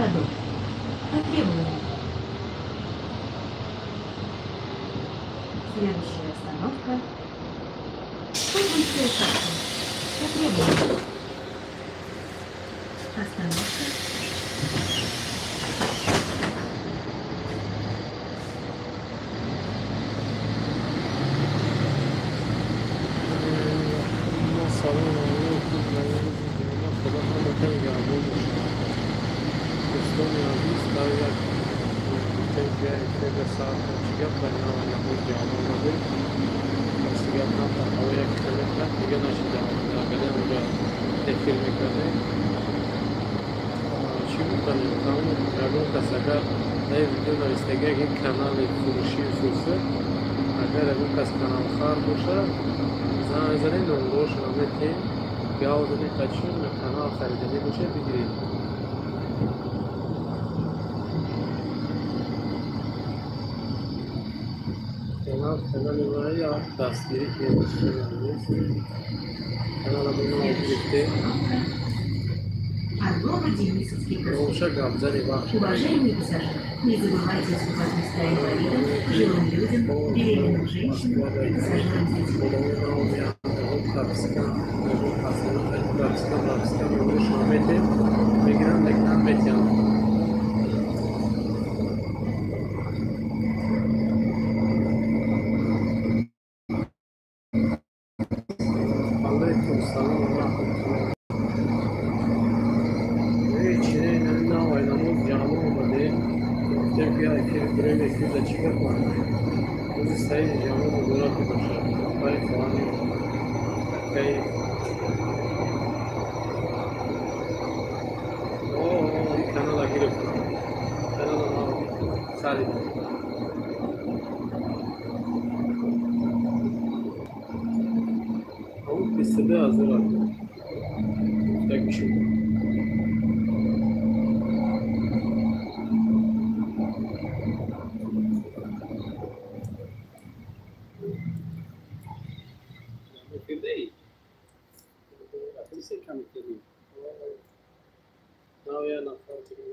Городок. По требованию. Следующая остановка Путинская шоссе. По требованию. Остановка. Салом алейкум, худо ҳаматон гарбон бошад. Дӯстони азиз, дар як гуфтем ки эфирда сар чӣ гап намоз ҷамъ омадем. Рости гап камтар ҳаво як хеле кард, дига нашидам. Агаре онҷа эфир мекардем. Чӣ гуфтанем? Тамом ягон кас агар дар видео навистагӣ ки канали фурӯшии фурсат, агар ягон кас каналхар бошад, занг мезанем, номерошро метиҳем, гав занем, қачон канал хариданӣ бошад, бигиред. Канали мая дастгирӣ кунед, дӯстони азиз. Канала мо нав гирифтем. Орлово-Денисовский проспект. Боша гапзани вақт. Уважаемые пассажиры, не забывайте уступать места инвалидам, пожилым людям, беременным женщинам и пассажирам с детьми. Одамои нав меоянд, ягон прописка, ягон прописка, прописка номерошро метиҳем, мегиранд, мекунанд, метиҳанд. Алейкум салом ва раҳматуллоҳ. Ҳеҷ не, навай намоз ҷамъ омадем. Гуфтем ки эфир бирем, эфирда чӣ гап рӯзи саиди ҷамъ муборак бошад. Апаи хоҳани акаи ин канала гирифтам. Канала нав харидам. Ҳамун 22 000 гуфтагӣ шуд. Эфирдаи? Полиция кам эфирӣ. Нав я нафар дига.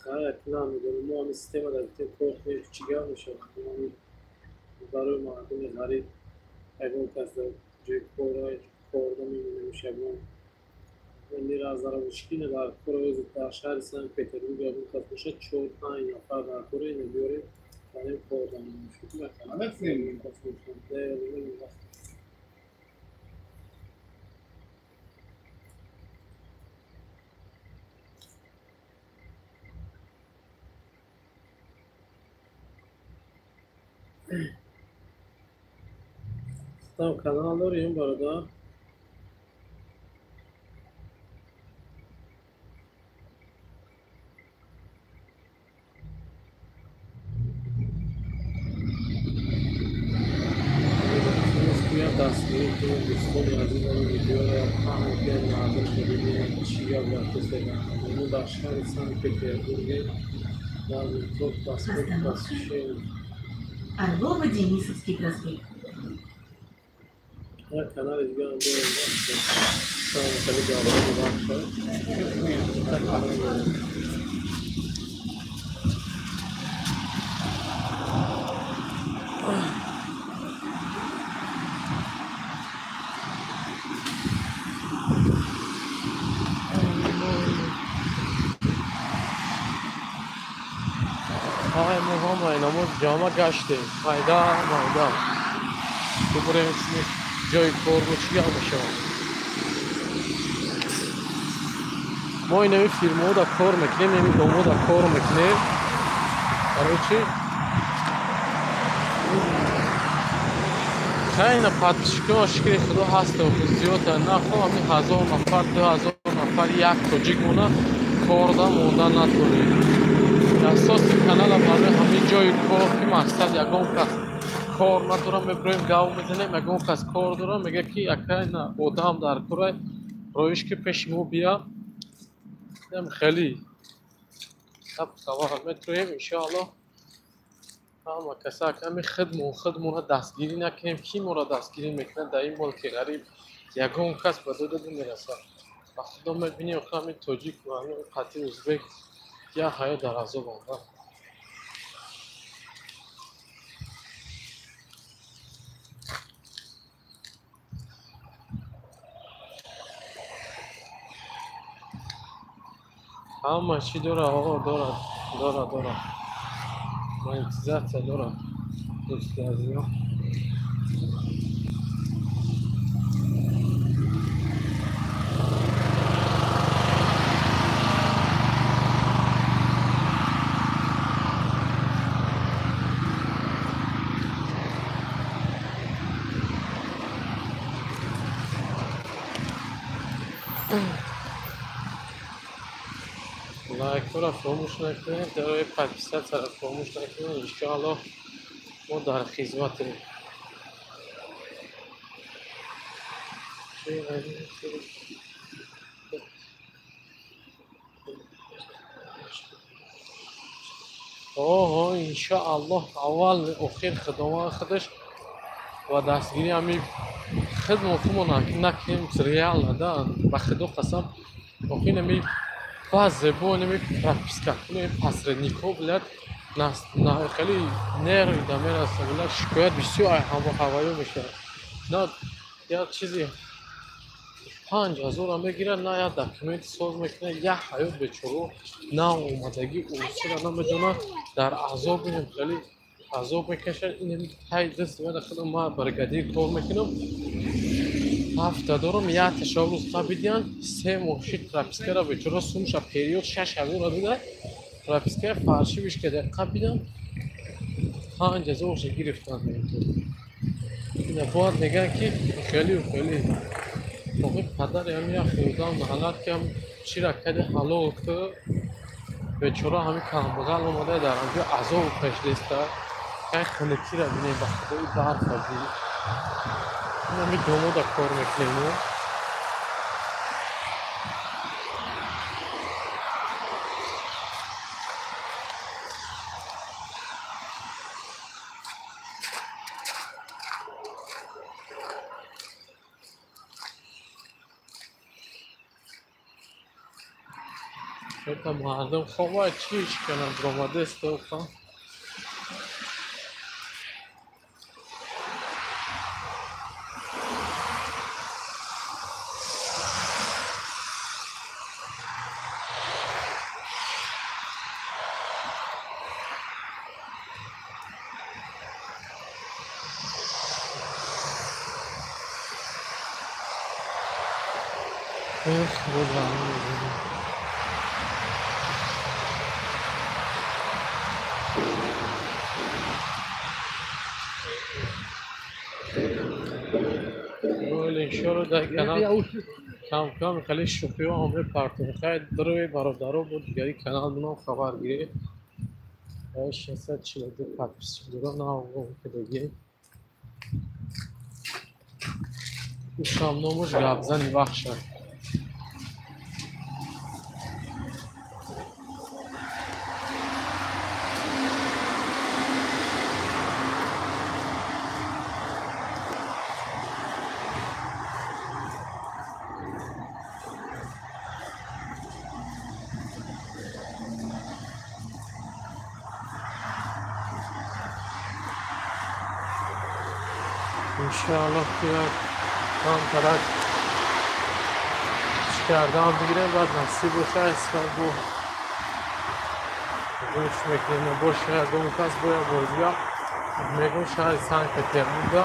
Хайр, намедонам, мо ҳамин система дар гуфтем кор кунем, чӣ гап мешавад. Ҳамин барои мардуми ғариб ягон кас дар ҷои кора корда мемонем, ягон разработчикине дар кор дар шаҳри Санкт-Петербург ягон кас бошад, чор панҷ нафар дар кора ино биёрем, барем кор дамем. Намефурем. Там канал дорем, бародар. Дастгирӣ кунед, дӯстони азиз, ҳамин видеоро паҳн кунед, мардум ки бибинанд чӣ гап рафтааст. Мо дар шаҳри Санкт-Петербурге, дар метро Проспект Просвещения. Орлово-Денисовский проспект. Як канали дига ҳам дорем, хеле гапзани вақт шавад. Як канал дорем. Ҳай, мо ҳамаи намоз ҷамъа гаштем, майда майда. Бубурем ҷои кор бо чӣ гап мешавад. Мо инами фирмаода кор мекунем, инами домода кор мекунем. Барои чӣ? Хайна подписчикома шукри худо ҳаст, зиёда нахо ҳамин 1000 нафар, 2000 нафар як тоҷик мона корда монда натонем. Асоси канала барои ҳамин ҷои кор ки мақсад ягон кас кор надорам, мебироем гав мезанем, ягон кас кор дорам, мега ки акай на одам дар кора роиш ки пеши мо бия. Хеле саб савор метроем, иншоаллоҳ. Ҳама касак ҳами худмон дастгирӣ накунем, ки моро дастгирӣ мекунад дар ин мулки ғариб? Ягон кас ба дода намерасад. Ба худо мебинем, ҳами тоҷик ва ҳами қатъи узбек як ҳаёт дар азобанд. Ҳама чӣ дора, оғо, дора, дора, дора. Монетизатсия дора. Дӯсти азизон. Лайкҳоро фаромӯш накунед, дарои подписатсияро фаромӯш накунед. Иншоаллоҳ мо дар хизматем. Оҳо, иншоаллоҳ аввал охир Худованд худаш ва дастгирӣ ҳами хидмо худмо накунем реально да, ба Худо қасам, охир ҳами баъзе бо нами прописка кунем, посредникҳо блядь, хеле нерви да мераса, блядь, шикоят бисёр ҳаваё мешавад. На як чизи 5000 мегирад, на як документи соз мекунад, як ҳаёт бечоро на омадагӣ урусиро намедонад, дар азоб хеле азоб мекашад. Ин тай даст вада худам ман бригадир кор мекунам, ҳафта дорам, як ташаввуз қабидиян, 3 моҳ шид пропискаро бечора сумша период 6000 дуда прописка фаршивиш када қабидан 5000 гирифтан. Ина бояд мегӯянд ки хеле хеле охи падари ҳами як хӯрдан маҳаллат ки ҳам чира кади ҳалол ки бечора ҳами камбағал омада дар ҳамҷо азоб кашидааста. Кай хунукиро бинем, ба худои барфа бинем. Ҳами домода кор мекунем. Это мардум хова чӣ кунам, ромадест оха. Эх, иншоалло дар канал кам-кам хеле шӯхиҳо ҳам мепартем. Хайр, дарои бародаро бо дигари канал бинам хабар гиред. 642 подписчик дорам, на кадаги. Ушам номуш гапзани вахша. иншоаллоҳ ки камтарак чӣ кардан бигирем, баъд насиб боша Истанбул гӯш мекунем. Боша ягон кас бояд бори дигар мегӯм шаҳри Санкт Петербурга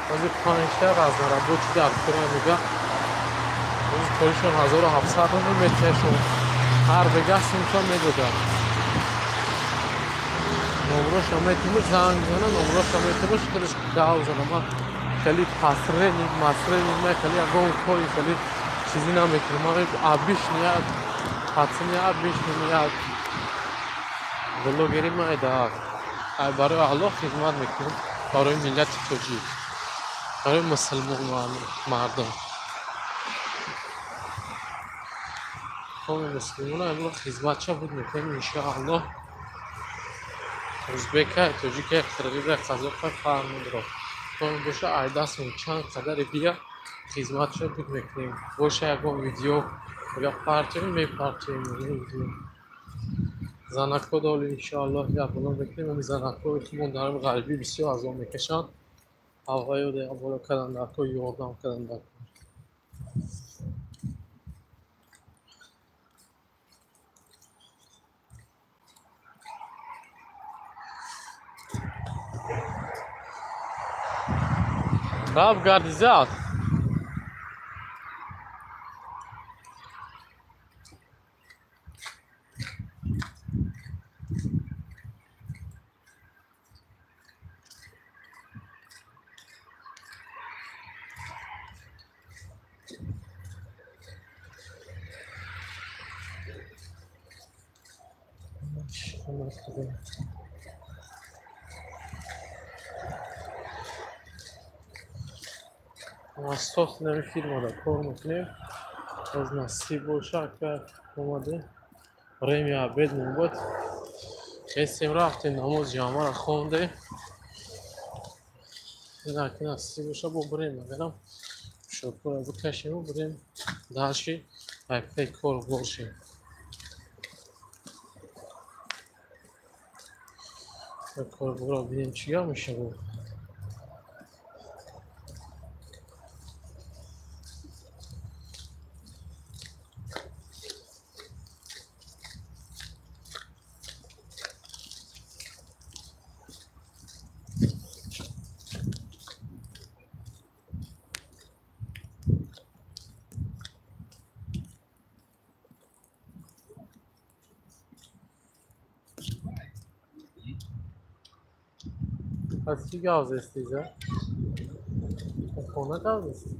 ҳозир панҷта разнорабочий дар кора мега, ҳозир коришон 1700 рубл метиҳашон, ҳар бега сумша медодад. Номроша метимуш занг зана, номроша метимуш худаш гав зана. Ман хеле посредник масредник ман хеле ягон кори хеле чизи намекунам. Ман обычный як пацан, обычный як блогери ман да барои Аллоҳ хизмат мекунам, барои миллати тоҷик, барои мусулмон мардум. Қавми мусулмона имрӯз хизматча буд мекунем иншоаллоҳ. Узбека, тоҷика, қирғиза, қазоқа фарқ надорад. Боша ай дастмон чанд қадаре бия хизматшо буд мекунем. Боша ягон видео я партием, мепартием. Занакҳо доли иншоаллоҳ я боло мекунем. Ами занакҳои худмон дар ғарибӣ бисёр азоб мекашанд. Ҳавоё я боло кардан дар кор, ёрдам кардан дар кор. Раб гардизат. Асос нами фирмада кор мекунем. Аз насиб боша, ака омадем. Время обед мебуд. Хестем, рафтем, намоз ҷамъаро хондем. Ки насиб боша, бо бирем, агарам шокура бикашему бирем дарши айпей кор бошем. Корбора бинем чӣ гап мешавад. Аз чӣ гап зестиза? Хона гап зести?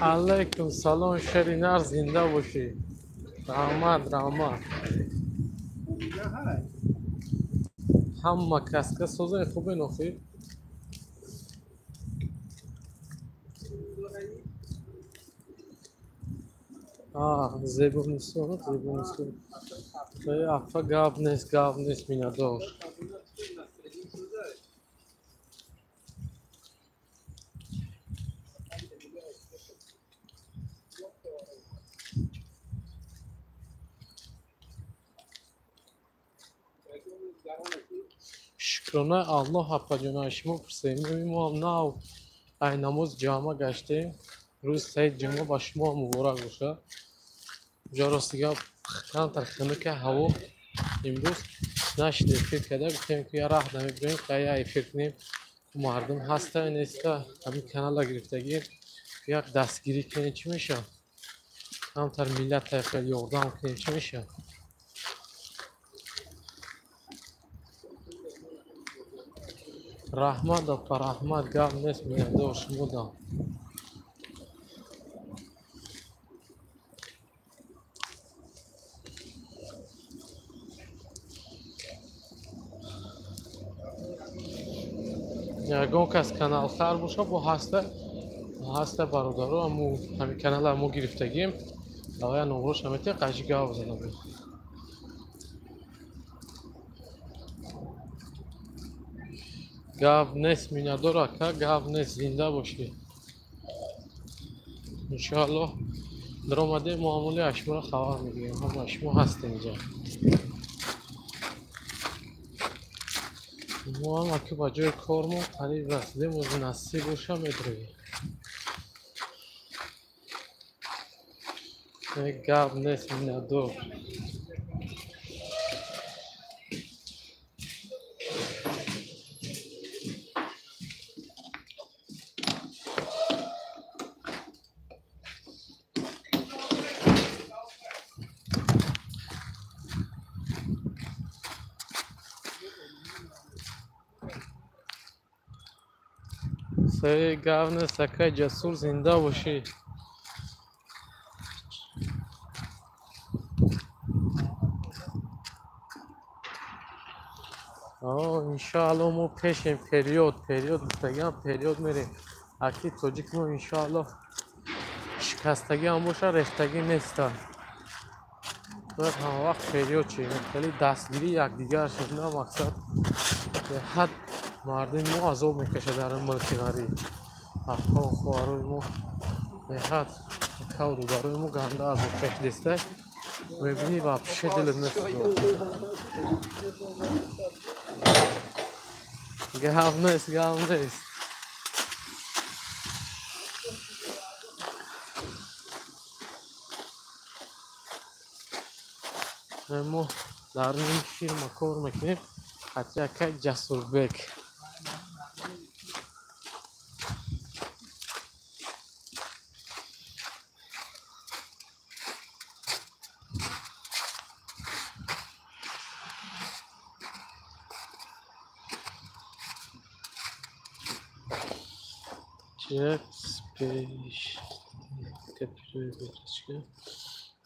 Алайкум салом, шеринар, зинда бошӣ. Раҳмат, раҳмат. Ҳама каска созани хубе нохир? Зебонисо, зебонисо. Апа гап нест, гап нест, минадор. Шукрона Аллоҳ апаҷона, шумо пурсем. Мо нав ай намоз ҷамъа гаштем. Рӯзи саид ҷумъа ба шумо муборак бошад. Ҷо рости гап камтар хунука ҳаво имрӯз нашид эфир карда, гуфтем ки я раҳ намебирем, я эфир кунем. Мардум ҳаста неста, ҳамин канала гирифтагӣ як дастгирӣ кунем, чӣ мешавад? Камтар миллат тараф ёрдам кунем, чӣ мешавад? Раҳмат апа, раҳмат, гап нест, миннатдор шумодам. Ягон кас каналхар боша, бо ҳаста ҳаста бародаро, аму ҳамин канала мо гирифтагим. Давая номрош наметем, қажи гап зада буд. Гап нест, миннатдор ака, гап нест, зинда бошӣ. Иншоаллоҳ даромадем, муомилаи ашморо хабар мегирем. Ҳама шумо ҳастем инҷа. Мо ҳам аки ба ҷои кормон қариб расидем, ози насиб боша медроем. Гап нест, миннатдор. Гап нест, акай Ҷасур, зинда бошӣ. Иншоаллоҳ мо пешем период, период гуфтагиам, период мерем. Аки тоҷик мо иншоаллоҳ чӣ Шикастагӣ ҳам боша, рехтагӣ неста. Бояд ҳамавақт вперёд шем, хеле дастгирӣ якдигар шем, на мақсад беҳад мардуми мо азоб мекашад дар мулки ғариб. Акаву хоҳарои мо беҳад, акаву додарои мо ганда азоб кашидеста. Мебинӣ вообще дилат месӯзад. Гап нест, гап нест. Мо дар ин фирма кор мекунем, ҳатто якай Ҷасурбек.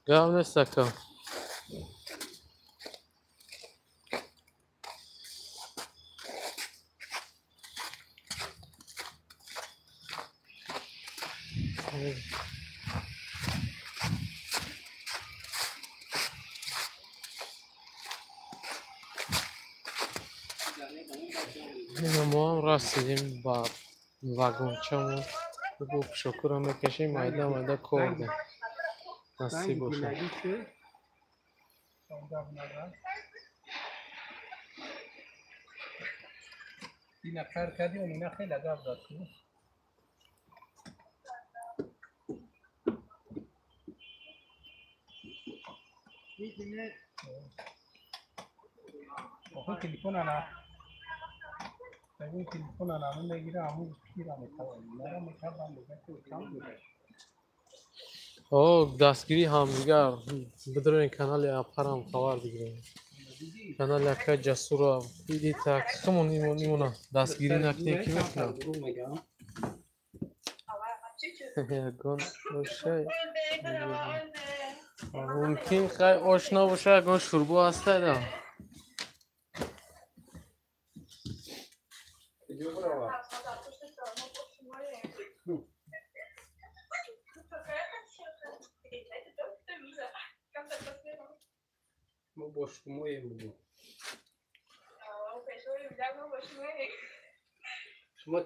Гап нест, ака. Мо ҳам расидем ба вагончамон. Бо пишокура мекашем, майда майда кор дем. Насиб бошад. Ина кар кардӣ, ина хеле гап зад. Телефон ана телефон ана мегира, ҳамун пира метавонам. О, дастгирии ҳамдигар. Бидроен канали Апарам хабар бигирем. Канали ака Ҷасура иди так хумон имона дастгирӣ накунем, ки мекунам? Ягон ошай мумкин хай ош набоша, ягон шӯрбо ҳастайда. Бо шумоем бугу. Шумо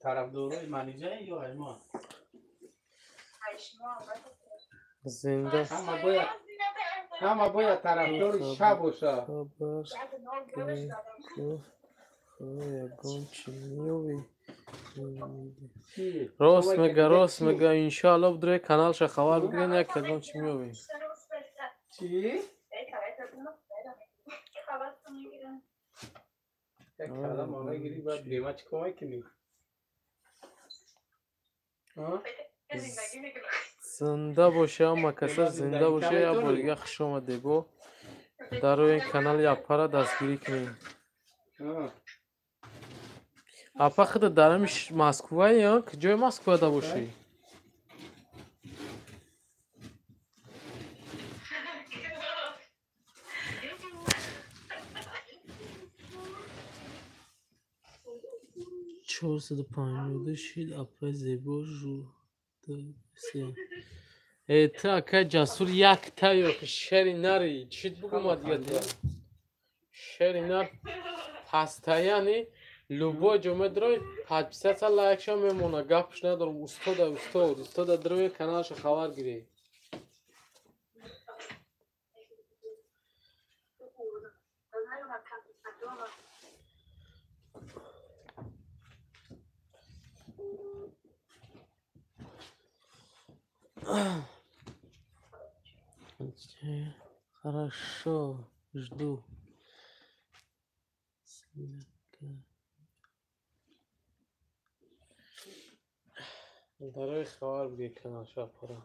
тарафдорои Манижа ё мо? Зинда. Ҳама бояд тарафдори ша боша. Ягон чӣ меёвӣ? Рост мега, рост мега. Иншоалло бидрои каналша хабар бигирем, як ягон чӣ меёвӣ. Чӣ? Як калам мегирӣ, баъд бема чӣ кор мекунӣ? Зинда боша, ҳама каса зинда боша. Як бор дига хуш омадед бо дар рӯи канали Апара дастгирӣ кунем. Апа, худат дар ҳами Москваи, куҷои Москвада бошӣ? 452 шид апаи зебо жу се. Э, ту акай Ҷасур якта ё шери нари чит бугума дига ту. Шери нар постоянно любой ҷо медрои подписаться, лайкша мемона, гапш надорам. Устода, устод, устода, дрои каналша хабар гирӣ. Хорошо, жду. Дарои хабар бигир каналша апара.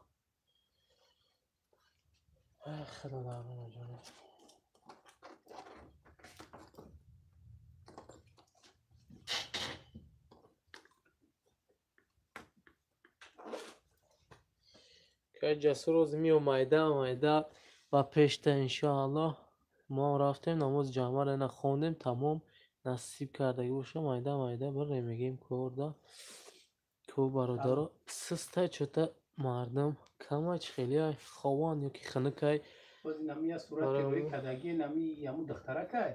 Худо дарона ҷон. Кай Ҷасур рӯз миё майда майда ба пешта иншоаллоҳ. Мо рафтем намози ҷамъаро ина хондем, тамом. Насиб кардагӣ боша, майда майда бирем, мегӯем корда ку бародаро систай чота Мардум камай чӣ хелиай хован ё ки хунукай. Боз инами я сурати рӯи кадаги инами яму духтаракай.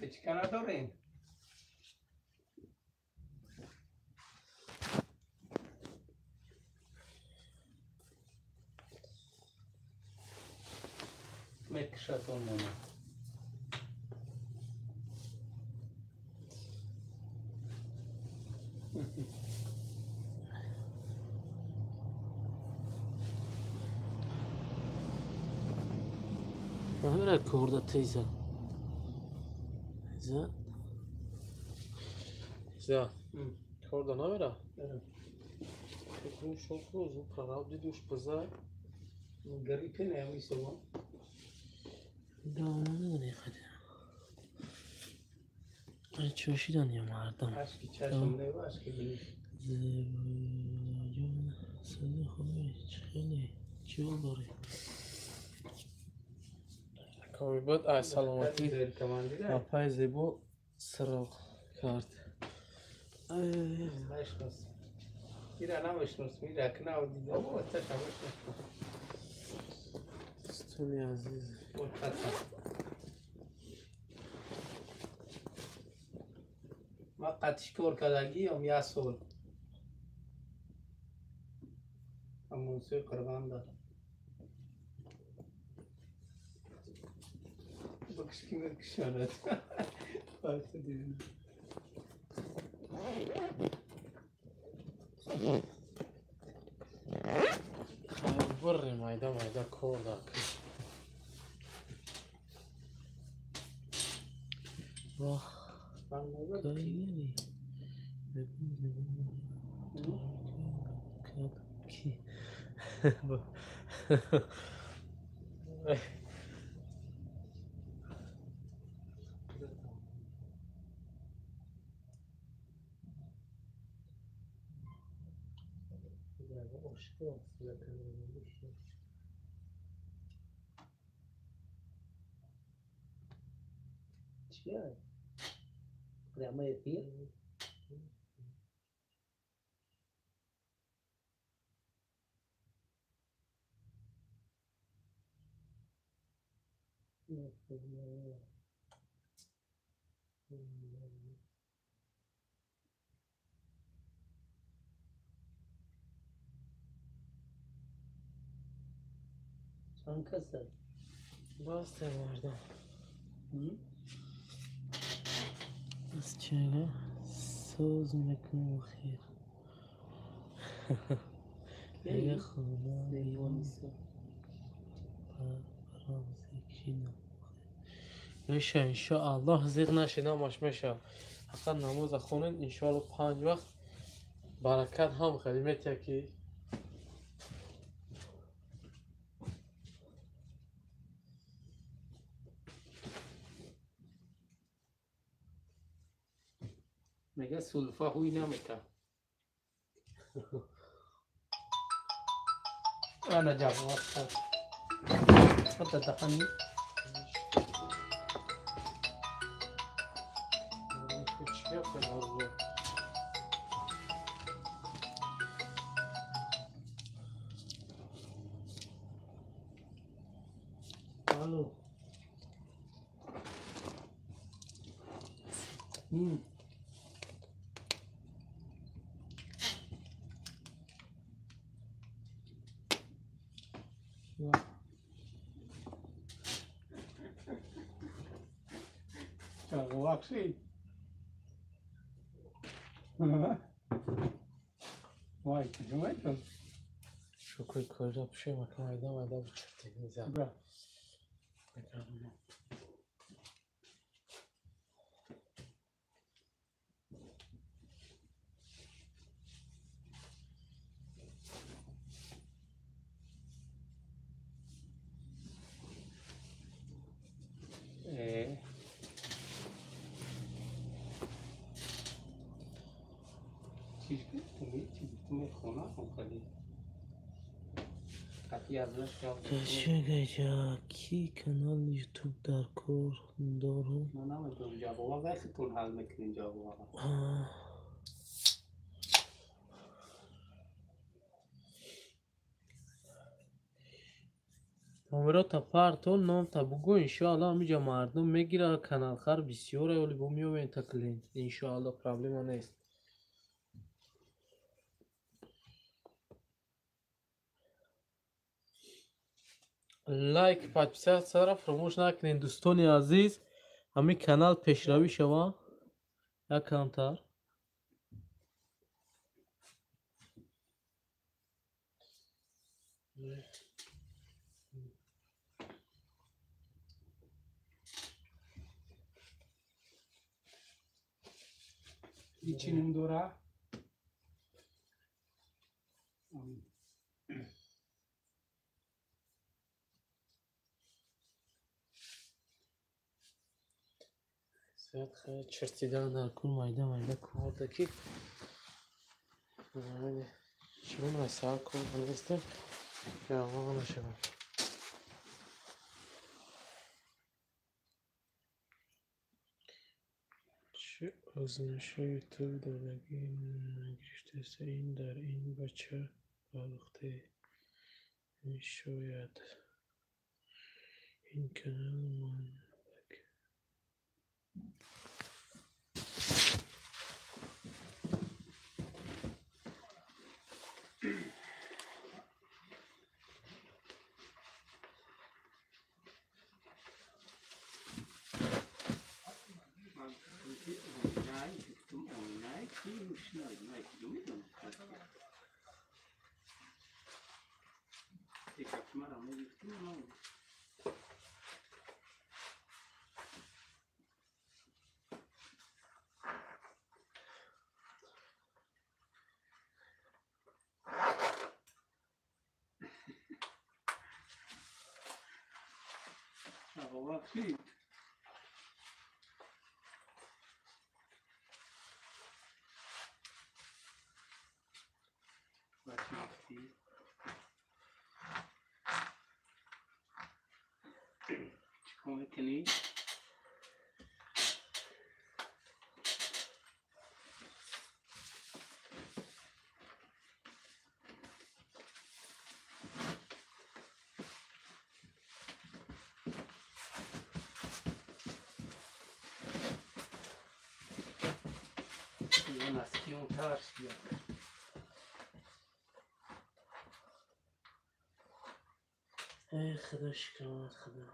Печка надорем. Мекушад онмона. Намерад корда теза. Теза. Теза. Корда намера? Шоку, прораб дидуш база. Гриппе не мисова. Да, намедонӣ қадар. Чошидан ё мардам. Ашки чашм не, ашки бини. Зебоҷон, сади хубе, чӣ хеле, чӣ ҳол дорӣ? Комибод ай саломатӣ. Апай зебо сироқ кард. Нашнос. Ира намешнос, ира кнав дида, о, таша мешнос. Стони азиз. Ма қатиш кор кардагиам як сол. Амонсӯи Қирғанда. Бакш ки мекушонад. Бурри майда майда кор дак. Вах. Чия? Прямой эфир? Чанд каса? Баста мардум. Аз чага соз мекунем хир. Эга хона меша иншоаллоҳ зиқ нашинамаш меша. Ҳаққан намоза хонед иншоаллоҳ панҷ вақт баракат ҳам хеле метия ки мега сулфа ҳуй намета. Ана ҷавоб. Тafadhal. Алло. Вакши. Вай, понимаете? Шукр кожа пшема майда майда бичерти нельзя. Да. Ки канал ютуб дар кор дорам? Номерота партон, номта бугӯ, иншоалло ҳамиҷа мардум мегирад, каналхар бисёре, оли бо меоянд та клиент. Иншоалло проблема нест. Лайк, подписатсияро фаромӯш накунед, дӯстони азиз. Ҳамин канал пешравӣ шава. Як камтар. Чӣ ном дора? Чертидан дар кун майда майда корда ки чун сар кор нестем, ягон нашавад. Чӣ озмоишҳои ютуб додагӣ нагирифтааст, ин дар ин бача пардохта мешояд. Ин канал манбак. Эй, худо шукр, худо.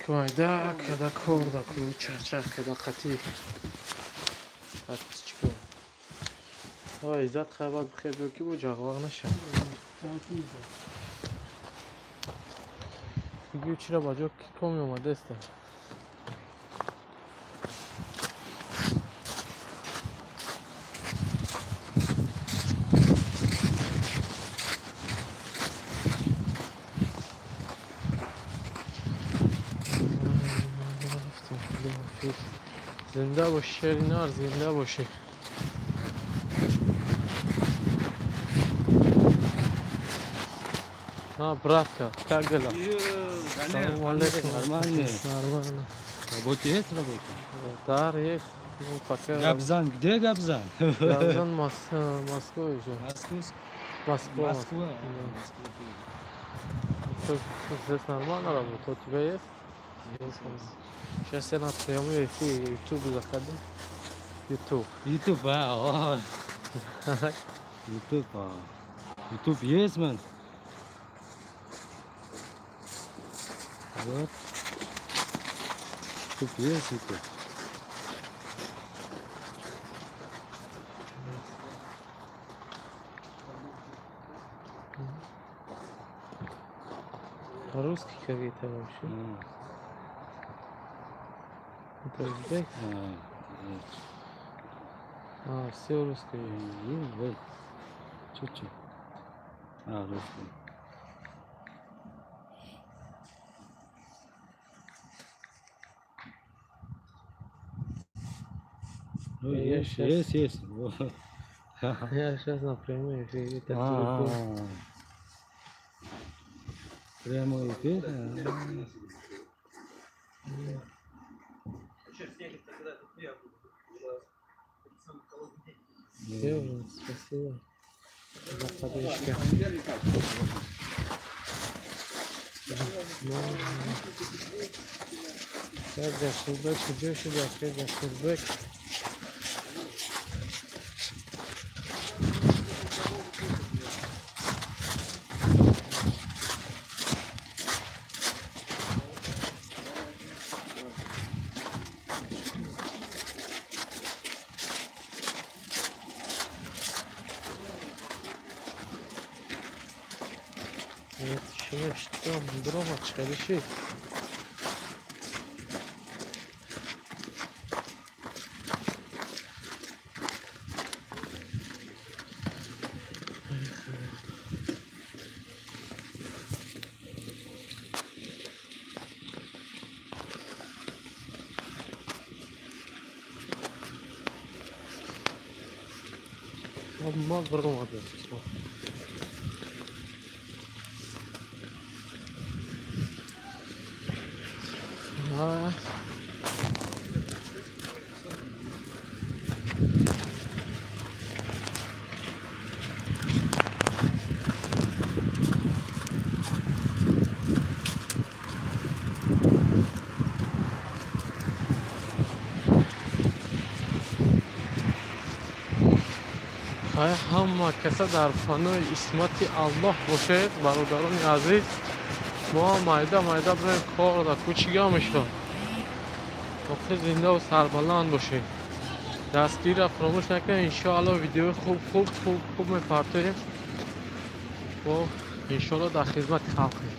Майда када корда ку чарчар када қатӣ подписчико. Ой, иззат хабар бихер ки бо ҷағвақ наша. Бигӯ чиро ба ҷо ки коми омадаста. Зинда боши, шеринар, зинда боши. А, братка, как дела? Салам алейкум. Нормально. Нормально. Работа есть работа? Да, есть. Ну, пока... Габзан, где Габзан? Габзан Москва уже. Москва. Москва. Да. Здесь нормально работа? У тебя есть? Есть. Сейчас я на прямой эфир YouTube заходи. YouTube. YouTube, а. YouTube, а. YouTube есть, man. Вот. YouTube есть, YouTube. Русский какие-то вообще. Это узбек? А, все русское есть. Чуть-чуть. А, русский. Ну, есть, есть, есть. Я сейчас на прямой эфир. Это телефон. Прямой эфир? Все, спасибо за поддержку. Сейчас. Решит. Ҳама каса дар паноҳи исмати Аллоҳ бошед, бародарони азиз. Мо майда майда бирем кор дар кӯчига мешавад. Боқӣ зиндаву сарбаланд бошед. Дастгирро фаромӯш накунед. Иншоаллоҳ видеои хуб хуб хуб хуб мепартоем. Мо иншоаллоҳ дар хизмати халқем.